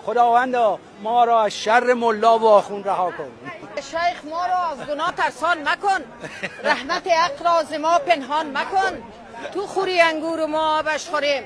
خداوندا ما را از شر ملا و آخوند رها کن. شیخ ما را از گناه ترسان مکن، رحمت حق را از ما پنهان مکن. تو خوری انگور ما آبش خوریم،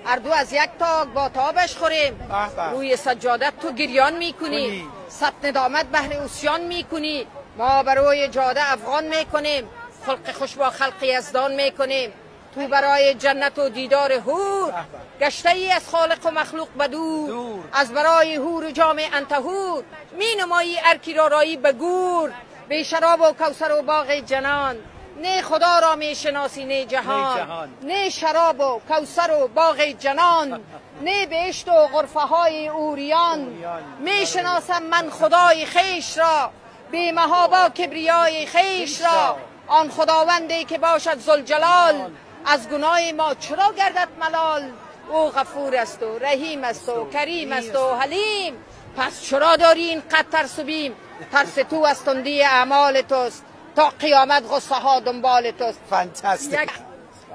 هر دو از یک تاک با تابش خوریم. روی سجادت تو گریان میکنی، صد ندامت بهر عصیان میکنی. ما برای جاده افغان میکنیم، خلق خوش با خلق یزدان میکنیم. تو برای جنت و دیدار حور، گشته ای از خالق و مخلوق بدور. از برای حور و جام انت حور، می نمایی ارکی را رایی به گور. به شراب و کوثر و باغ جنان، نه خدا را می شناسی نه جهان. نه شراب و کوثر و باغ جنان، نه بهشت و غرفه های اوریان. می شناسم من خدای خویش را، بی محابا کبریای خویش را. آن خداوندی که باشد ذوالجلال، از گناه ما چرا گردد ملال؟ او غفور است و رحیم است و کریم است و حلیم. پس چرا داری این قد ترس و بیم؟ ترس تو از تندی اعمال توست، تا قیامت غصه ها دنبال توست. فانتاستیک.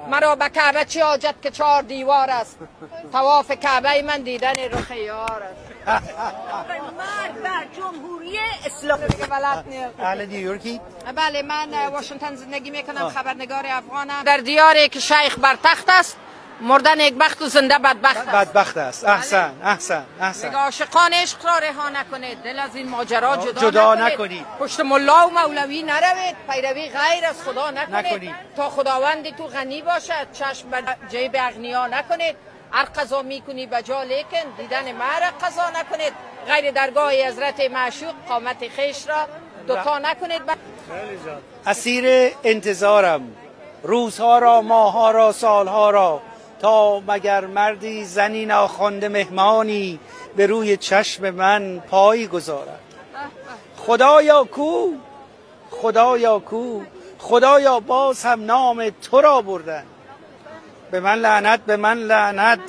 مرا به کعبه چه حاجت که چهار دیوار است، طواف کعبه من دیدن رخ یار است. مرگ بر جمهوری اسلامی. اهل نیویورکی؟ بله، من واشنگتن زندگی میکنم، خبرنگار افغانم. در دیاری که شیخ بر تخت است، مردن یک بخت و زنده بدبخت است. بدبخت است. احسن احسن احسن. میگه عاشقان عشق را رها نکنید، دل از این ماجرا جدا نکنید. پشت ملا و مولوی نروید، پیروی غیر از خدا نکنید. تا خداوند تو غنی باشد، چشم بر جیب اغنیا نکنید. هر قضا میکنی بجا، لیکن دیدن مرگ قضا نکنید. غیر درگاه حضرت معشوق قامت خویش را دوتا نکنید. اسیر انتظارم روزها را، ماهها را، سالها را، تا مگر مردی زنی ناخوانده مهمانی به روی چشم من پای گذارد. خدایا کو، خدایا کو، خدایا باز هم نام تو را بردن. به من لعنت، به من لعنت،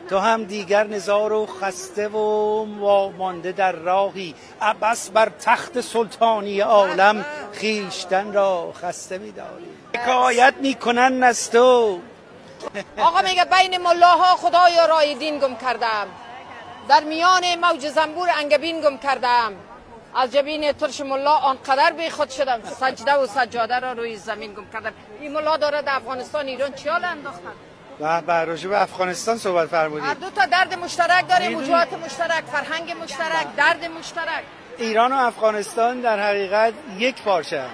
تو هم دیگر نزار و خسته و مانده در راهی. عبس بر تخت سلطانی عالم خویشتن را خسته می‌داری. حکایت میکنن از تو. آقا میگه بین ملاها خدایا رای دین گم کردم، در میان موج زنبور انگبین گم کردم. از جبین ترش ملا آنقدر بی خود شدم، سجده و سجاده را روی زمین گم کردم. این ملا داره در افغانستان ایران چیال انداختن. و راجع به افغانستان صحبت فرمودید. دو تا درد مشترک داریم، وجوهات مشترک، فرهنگ مشترک، درد مشترک. ایران و افغانستان در حقیقت یک پارچه اند.